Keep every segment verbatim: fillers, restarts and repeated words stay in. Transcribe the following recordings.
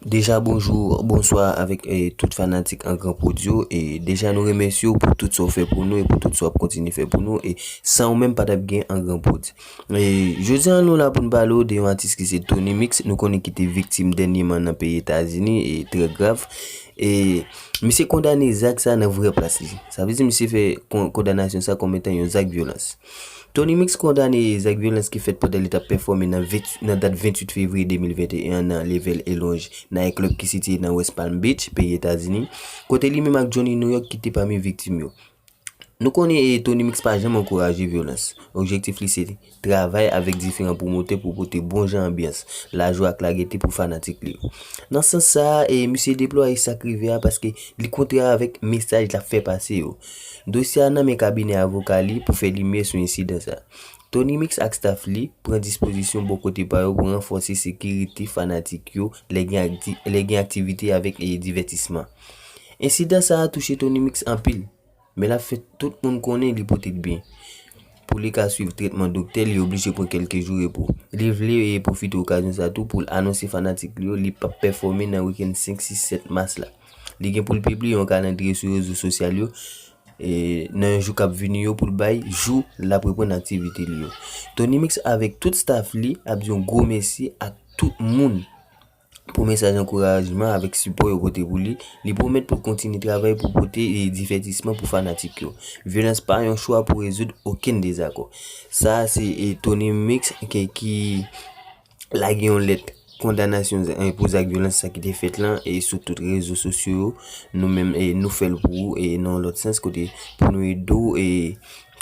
Deja bonjou, bonswa avèk eh, tout fanatik Angran Prod yo. E deja nou remèsye w pou tout sa w fè pou nou e pou tout sa w ap kontinye fè pou nou. E san ou menm pa t ap gen Angran Prod. E jodi a nou la pou n pale w de yon atis ki se Tony Mix. Nou konnen ki te viktim dènyèman nan peyi Etazini e trè grav. E misye kondane zak sa nan vrè plas li. Sa vle di misye fè kon- kondanasyon sa kòm etan yon zak vyolans. Tony Mix kondane zak vyolans ki fèt pandan li t ap pèfòme nan, venntuit, nan dat venntuit fevriye de mil venteyen an nan Level e Lounge, night club ki sitiye nan West Palm Beach, peyi Etazini, kote li menm ak Johnny New York ki te pami viktim yo. Nou konnen eh, Tony Mix pa janm ankouraje vyolans. Objektif li se travay avèk diferan pwomotè pou pote bon jan anbyans, lajwa ak lagete pou fanatik li yo. Nan sans sa a, eh, misye deplore sa k rive a paske li kontrè avèk mesaj l ap fè pase yo. Dosye a nan men kabinè avoka li pou fè limyè sou ensidan sa. Tony Mix ak staff li pran dispozisyon bò kote pa yo pou ranfòse sekirite fanatik yo lè gen akti- lè gen aktivite avèk eh, divètisman. Ensidan sa a touche Tony Mix anpil, men l ap fè tout moun konnen li pote l byen. Pou li ka swiv tretman doktè, li oblije pran kèlke jou repo. Li vle eh, pwofite okazyon sa tou pou l anonse fanatik li yo li p ap pèfòme nan wikenn senk, sis, sèt mas la. Li gen pou l pibliye yon kalandriye sou rezo sosyal yo e nan jou k ap vini yo pou l bay jou l ap reprann aktivite li yo. Tony Mix avèk tout staff li ap di yon gwo mèsi ak tout moun pou mesaj ankourajman avèk sipò yo pote pou li. Li pwomèt pou l kontinye travay pou pote e divètisman pou fanatik yo. Vyolans pa yon chwa pou rezoud okenn dezakò. Sa a se e Tony Mix ki, ki lage yon lèt kondanasyon eh, pou zak vyolans sa ki te fèt lan e sou tout rezo sosyo yo. Nou menm eh, nou fè l pou ou e nan yon lòt sans kote pou nou ede w e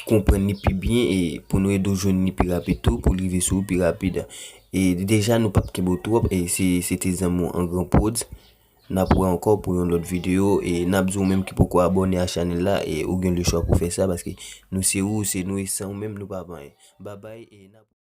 konprann li pi byen e pou nou ede w jwenn li pi rapid tou pou l rive sou ou pi rapid. E deja nou p ap kenbe w twòp e se se te zanmi w Angran Prod. N ap wè ankò pou yon lòt videyo e n ap di w menm ki poko abòne a chanèl la e ou gen lechwa pou fè sa paske nou se ou, se nou e san ou menm nou pa pa anyen. Babay e n ap